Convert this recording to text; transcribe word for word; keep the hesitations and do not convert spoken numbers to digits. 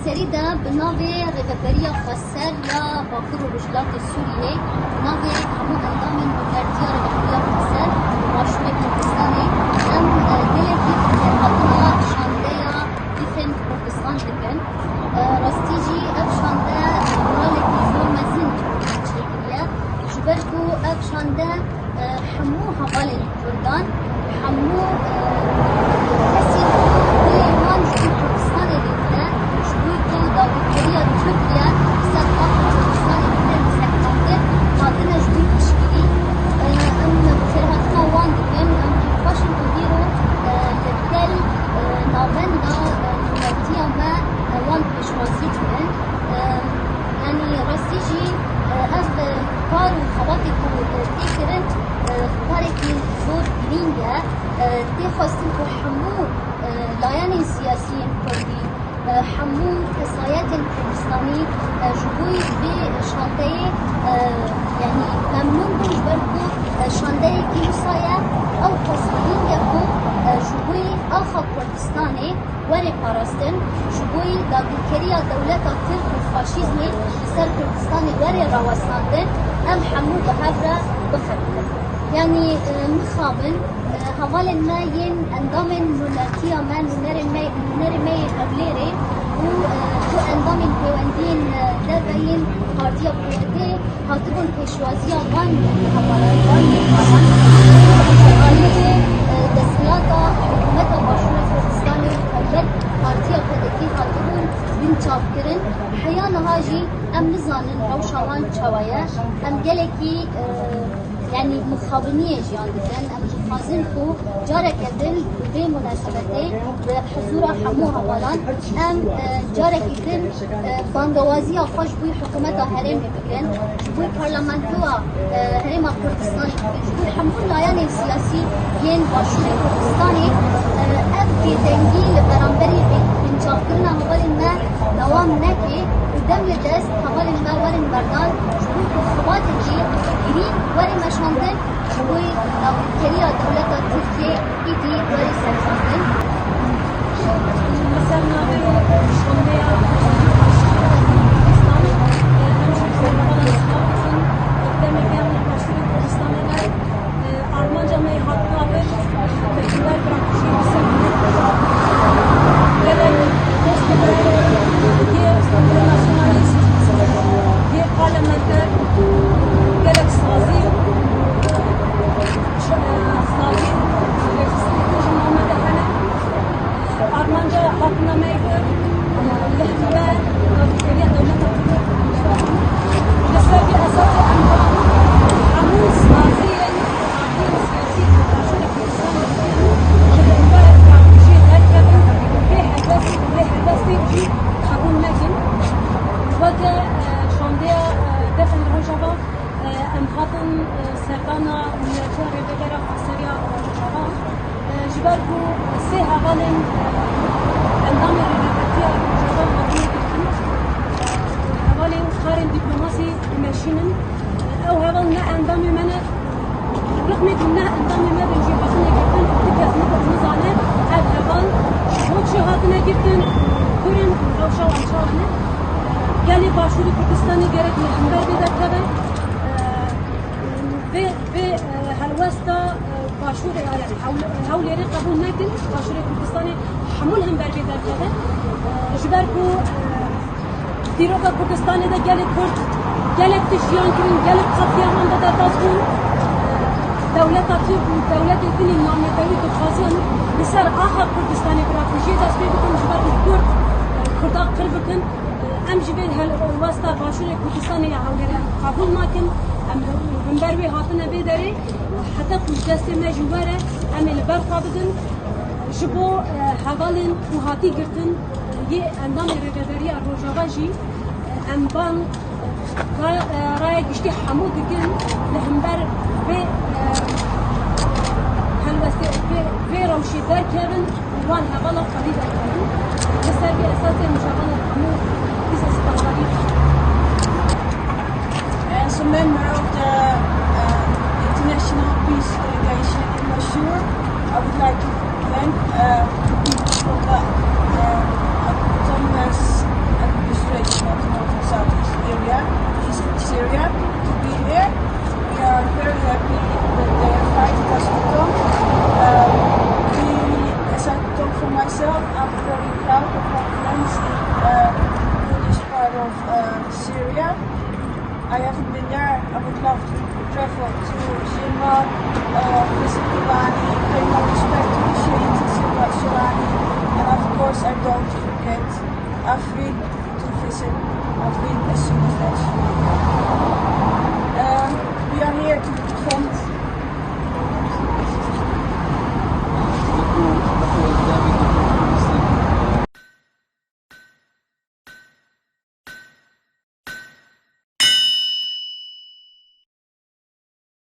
Serî de bi navê Rêveberiya Xweser ya Bakur û Rojhilatê Sûriyê, bi navê hemû endamên Rêveberiya Xweser û Başûrê Kurdistanê, em, e, gelekî hatina şandeya Dîfên Kurdistan dikin. E, rastî jî ev şande moralekî zor mezin çêkiriye. Ji ber ku ev şande, e, hemû hevalên Kurdan, hemû, e, kesên ku dilê wan ji bo Kurdistanê lêdine, ji bo ku dagirkeriya Tirkiye li ser xaka Kurdistanê bide li ser kartir, hatine ji bo piştgirî. E, em xêrhatina wan dikin, em dixwazin ku îro, e, li gel, e, navenda, e, miletiya me, e, wan pêşwazî bikin. E, Yanî rastî jî, e, ev, e, kar û xebatê ku, e, tê kirin, e, karekî zor girîng e. E, tê xwestin ku hemû, e, layenên siyasî yên kurdî, e, hemû kesayetên Kurdistanî, e, ji bo vê şandeyê, e, yanî memnûn bin, ji ber ku, e, şandeyekî wisa ye, ew qas girîng e ku, e, ji bo axa Kurdistanê were parastin, ji bo dagirkeriya dewleta Tirk û faşîzmê li ser Kurdistanê were rawestandin, em hemû bi hev re bixebitin. Yanî, e, mixabin, e, hevalên me yên endamên nûnertiya me, nûnerên me, nûnerê me yê Hewlêrê û, e, ku endamên pêwendiyên, e, derve yên Partiya P Y D'ê, hatibûn pêşwaziya van hevalan, van mêvanan, aliyê, e, desthilata hikûmeta Başûrê Kurdistanê û helbet partiya P D K hatibûn binçavkirin. Heya niha jî em nizanin rewşa wan çawa ye. Em gelekî, e, yanî mixabiniyê jiyan dikin. Em dixwazin ku careke din bi vê munasebetê bi huzûra hemû hevalan em, e, carekî din, e, bangewaziya xwe ji bo hikûmeta herêmê bikin, ji bo parlamentoya, e, Herêma Kurdistanê bikin, ji bo hemû layanên siyasî yên Başûrê Kurdistanê, e, ev bêdengî li beramberî bin-, binçavkirina hevalên me dewam neke û dem li dest hevalên me werin berdan, ji bo ku xebateke girîng were meşandin, ji bo dagirkeriya dewleta Tirkiyê êdî were sersandin. Li ser navê şandeya Kurdistanê, em jî bi hevalan silav dikin, demê vê em li Başûrê Kurdistanê ne. Armanca me yê hatina vir, li hember birakujiyê bi ser gelek dostê me yê nasyonalîst, yê parlamenter, gelek sazî, sazî rêxistinê din ji nav me de hene. Armanca hatina me yê vir, li hember dagirkeriya dewleta Tirk. Li ser vî esasê em hemû saziyên partiyên siyasî li Başûrê Kurdistanê li hember birakujiyê derkevin, vê helwestê, vê helwestê jî qebûl nekin. Weke, e, şandeya, e, Dêfên Rojava, e, em hatin, e, serdana miletiya Rêvebera Xweseriya Rojava. E, ji ber ku sê hevalên, e, endamên Rêveberiya Rojava hatine girtin, e, hevalên karên dîplomasî dimeşînin. Ew heval ne endamê me ne, rixmê ku ne endamê me bin jî hatine girtin, ti kes nizane ev heval ji bo çi hatine girtin, kur in, rewşa wan çawa ne. Gelê Başûrê Kurdistanê gerek li hember bê derkeve. E, vê, vê, e, helwesta, e, Başûrê, e, Hewl-, Hewlêrê qebûl nekin, Başûrê Kurdistanê hemû li hember bê derkeve. E, ji ber ku, e, dîroka Kurdistanê de gelê Kurd gelek tişt jiyan kirin, gelek qetlîyaman de derbas bûn. Dewleta Tirk û dewletê din ên nanetewî dixwaziyan li ser axa Kurdistanê birakujiyê dest pê bikin, ji ber ku Kurd, e, Kurda qir bikin. Em jî vê hel-, westa Başûrê Kurdistanê ya Hewlêrê em qebûl nakin. Em hember wê hatine vê derê. Heta ku ji destê me jî were, em ê li ber xwe bidin. Ji bo, e, hevalên ku hatî girtin, yê endamê Rêveberiya Rojava jî, e, em ban ra-, e, raya giştî hemû dikin, li hember vê, e, helwestê, vê, vê rewşê derkevin. Wan hevala xwedî derkevin. Li ser vî esasê em ji hevala hemû dîsa spasdarî dikin. As a member of the, uh, international peace delegation in Bashur, I would like to thank, uh, uh, Thomas For myself, I'm very proud of my friends in uh, Kurdish part of uh, Syria. I haven't been there. I would love to travel to Zirman, uh, visit Kobani, pay my respect to the Shaheed Silva Solani, and of course I don't forget Afrin to visit Afrin as